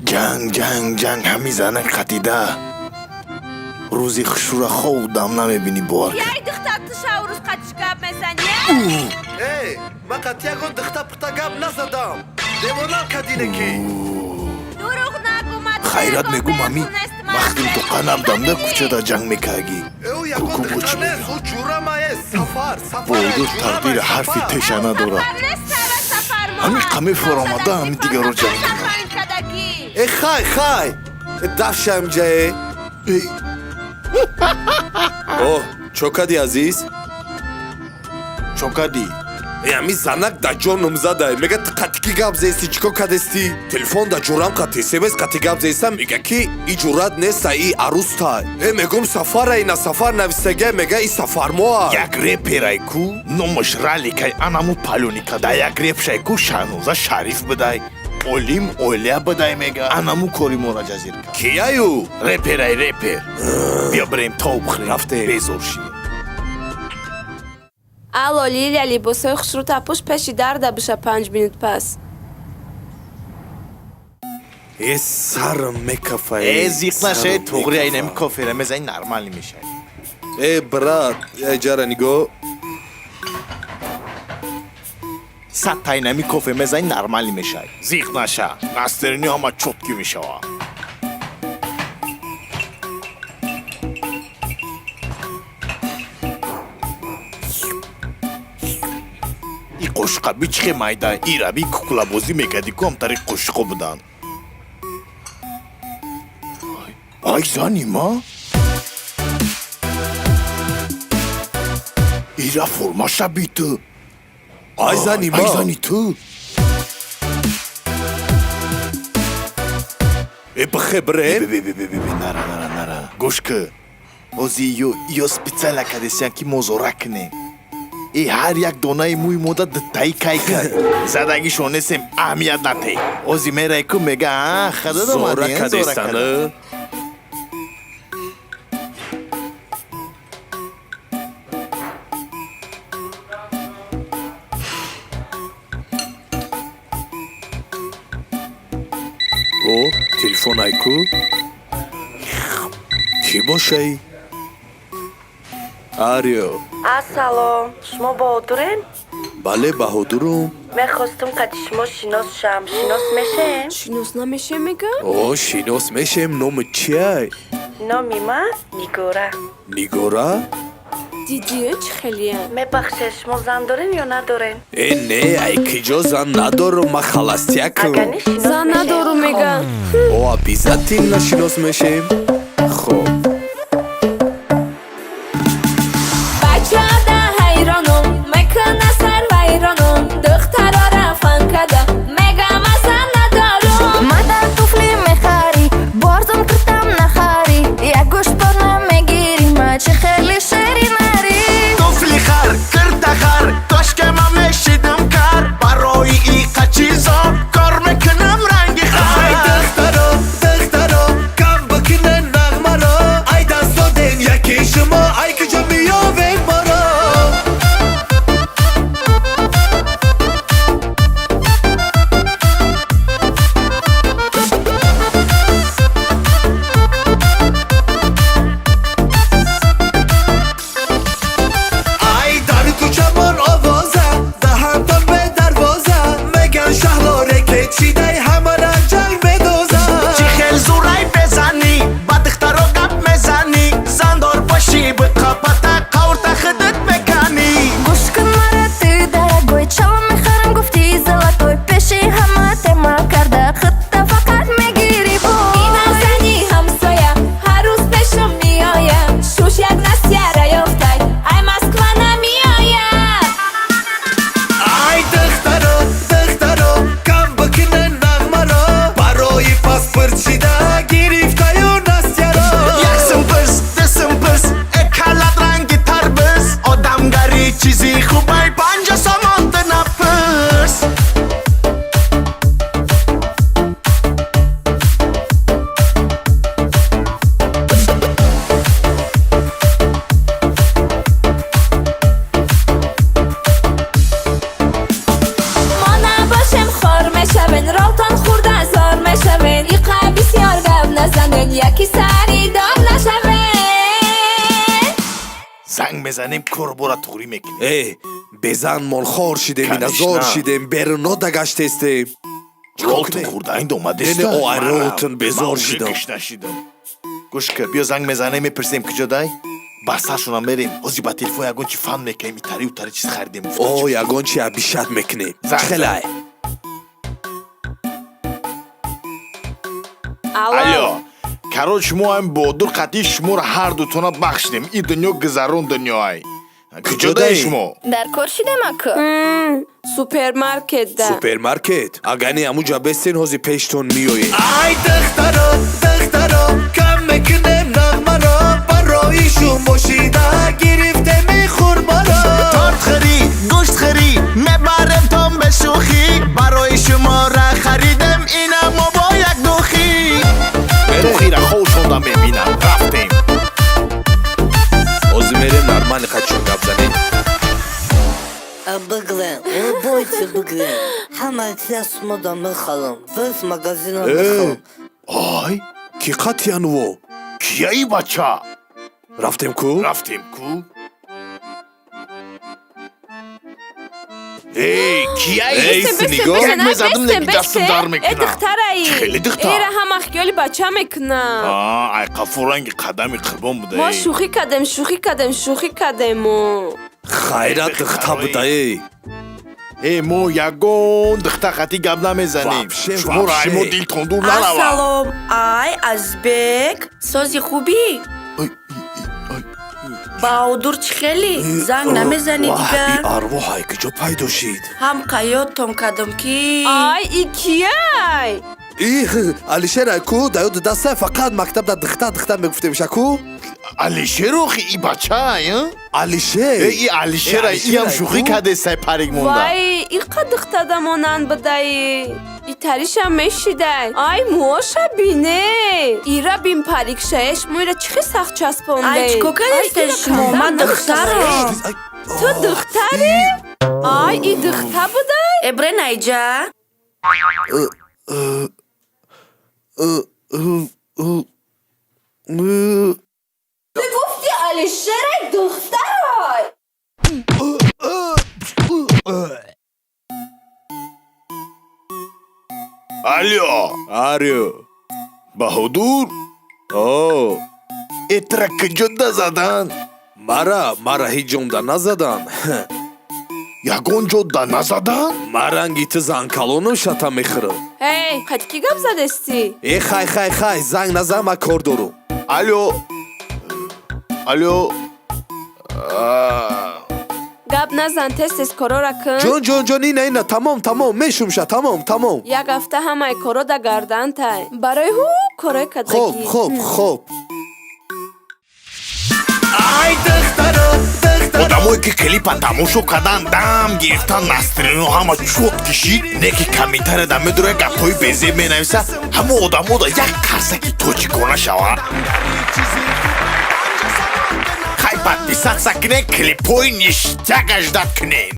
Ҷанг, ҷанг, ҷанг, ҳами занак қатида. Рӯзи хушура хов дам намебинӣ, бовар кун. Яй духтар, ту шаврӯз қатиш гап мезанӣ? Э, ман қати ягон духта пухта гап назадам. Девонам кадине ки. Дурӯғ нагӯ, ман Хайрат мегум, ами вақтим тоқа набудам да, кӯчада ҷанг мекарги. Э, ӯ ягон Куку духта чӣ нест, мегӯям? ӯ ҷурамае, Сафар, Сафар. Воиду тақдири ҳарфи теша надорад. Ҳами қаме форомада, ҳами дигаро ҷанг кунад. Э, хай, хай. Э, дафшам ҷае. Эй, О, чо кади, азиз? Чо кардӣ? Э, ами занак да ҷоном задай. Мега, ту қати ки гап зести, чӣ кор кадести? Телефон да ҷурам қати, СМС қати гап зестам, мега ки и ҷурат неста, и арӯстай. Э, мегум, Сафара, ина Сафар нависагия, мега и Сафармоа. Як реперай ку, номаш Раликай, анаму палёника да як репшай ку, Шаҳноза Шариф бидай, олим оилия бидай, мега, анаму кори мора ҷазир кард. Кияю? Реперай, репер. Биё бирем, тоб хӯрем. Рафтем. Безор шидем. Алло, Лилия, либосҳои хушрӯта пӯш, пеши дарда биша 5 минут пас. Э, сарам мекафа. Э, зиқ наша, туғри, айнами кофера мезани, нормалӣ мешавӣ. Э, брат, э, ҷара нигоҳ. 100 айнами кофе мезани, нормалӣ мешавӣ. Зиқ наша, настроение ҳама чёткий мешава. И қошуқаби чихе майда, ираби куклабозӣ мекарди ку, ҳамтари қошуқо буданд. Ай, зани ма ира формаша би ту. Ай, зани ма. Ай, зани ту. Э, бихе бирем. Бе, бе, бе, бе, бе, нара, нара, нара, гӯш кӣ, ҳози ё специально кадесиян, ки мозора кунем. И ҳар як донаи мӯи мода дитаи кай кай задагишон несем, аҳамият натей. Ҳози мерай ку, мега, а хадад Зора омадӣ, зора кадестан. када. О, телефон айку. Кӣ бошай? Арио. Ассалом, шумо Баҳодурен? Бале, Баҳодурум. Мехостум қати шумо шинос шам. Шинос мешем? Шинос намешем, мега. О, шинос мешем. Номи чиай? Номи ман Нигора. Нигора. Дидӣ, чӣ хелия? Мебахшед, шумо зан дорен ё надорен? Э, не, ай киҷо, зан надорум, ма холостякам. Агар не, шинос Зан мешем. надорум, мега. О, обязательно шинос мешем. Хоб. Бачада ҳайронум, мекуна сар вайронум, духтарора фан када, мегама зан надорум. Мадан туфли мехарӣ, борзум киртам нахарӣ, як гӯшпор намегирӣ, ма чӣ хеле шери нарӣ. Туфли хар, кирта хар, тошкама мешидам кар, барои иқа чизо кор мекунам ранги Ай, хар. духтаро, духтаро, кам бикунен нағмаро. Мезанем, корбора туғрӣ мекунем. Э, безан молхор шидем, ина зор Конечно. шидем, берунода гаштестем. Чикор Ролтон кунем? хӯрда ин омадеста. Не, не, о, ай, ролтон безор шидам. Нашидам. Гӯш кар, биё занг мезанем, мепурсем, куҷо дай. Ба саршона мерем. Ҳозир ба телефон ягон чи фан мекунем, итари утари чиз харидем. О, ягон чи абишат мекунем. Занг. Хелай. Алло. Алло. Короче, мо ҳам Бодур қатъи шуморо ҳар дутона бахшидем. И дунё гузарон дунёай. Куҷо дай Куҷодаи? шумо? Дар кор шидем, ака. Супермаркетда. Супермаркет. Агар не, ҳамуҷа бестен, ҳозир пештон меоем. Ай духтаро, духтаро, кам мекунем нағмаро, барои шумо шида гирифтеми хурмаро. Торт хӯрӣ, гӯшт хӯрӣ, мебарем том ба шӯхӣ, барои шуморо харидем ина мо бо як духӣ. Духира хошонда мебинам. Рафтем. Ҳозир мерем, нормально қачон гап занем. Бигрем, бойчи бигрем. Ҳама чиз шумода мехарам. Весь магазина Э, мехарам. Ай, ки қатъянво? Кияи бача? Рафтем ку? Рафтем ку? Эй, кияи? Эй, Нигор. Як мезадим, неки дастам дар Э, мекунам. духтараи. Хеле духтар. Эра ҳама хиёли бача мекунам. А, ай қафо ранги қадами қурбон буда. Мо шӯхӣ кардем, шӯхӣ кардем, шӯхӣ кардему. Хайрат, духта будаe. Э, мо ягон духта қатӣ гап намезанем. Вообще, Шуморо вообще. ай мо дилтон дур нарава. Ассалом, ай Азбек, сози хубӣ? Ай, ай, Баҳодур, чӣ хеле занг намезанӣ Ваҳ, дигар? и арвоҳ ай куҷо пайдо шид? Ҳам қаёдтон кардам, ки Ай, и кияй? Их, Алишер ай ку, да ёд даста фақат мактабда духта, духта мегуфтемша ку? Алишер охи и бача, а? Алишер. Э, и Алишер, Э, и ҳам Алишер, шӯхӣ ку? кардест, сай парик монда. Вай, иқа духтада монанд будаи. Итариша мешидай. Ай, муоша бине. Ира бин, парикшаеш муира чӣ хел сахт часпонде. Ай, чӣ кор кардастед шумо? Ман духтарам. Ай, Ту духтари? Ай, и духта будай? Эбре найҷа. Гуфти Алишерай, духтарай. Алло, Арё. Баҳодур, О, этра куҷода задан? Мара ҳеҷ ҷомда назадан. Ягон ҷо да назадан? Ма ранги ту занкалоном шата мехӯрам. Эй, қад ки гап задестӣ? Э, хай, хай, хай, занг назан, ма кор дорум. Алло. Алло. А, Гап назан, тез тез корора кун. Ҷон, ҷон, ҷон, ина, ина, тамом, тамом, мешумша, тамом, тамом. Як ҳафта ҳамаи коро да гардантай. Барои ҳу корой Хоб, кардагӣ. хоб, хоб. Ай духтаро, духтаро. Одамое ки клипа тамошо кардан, дам гирифтан, настроено ҳама чот кишид, не ки комментария медура, гапҳои безеб менависа, ҳама одамо да як қарсаки тоҷикона шавад. Хай, подписаться кунед, клипҳои ништяк ждать кунед.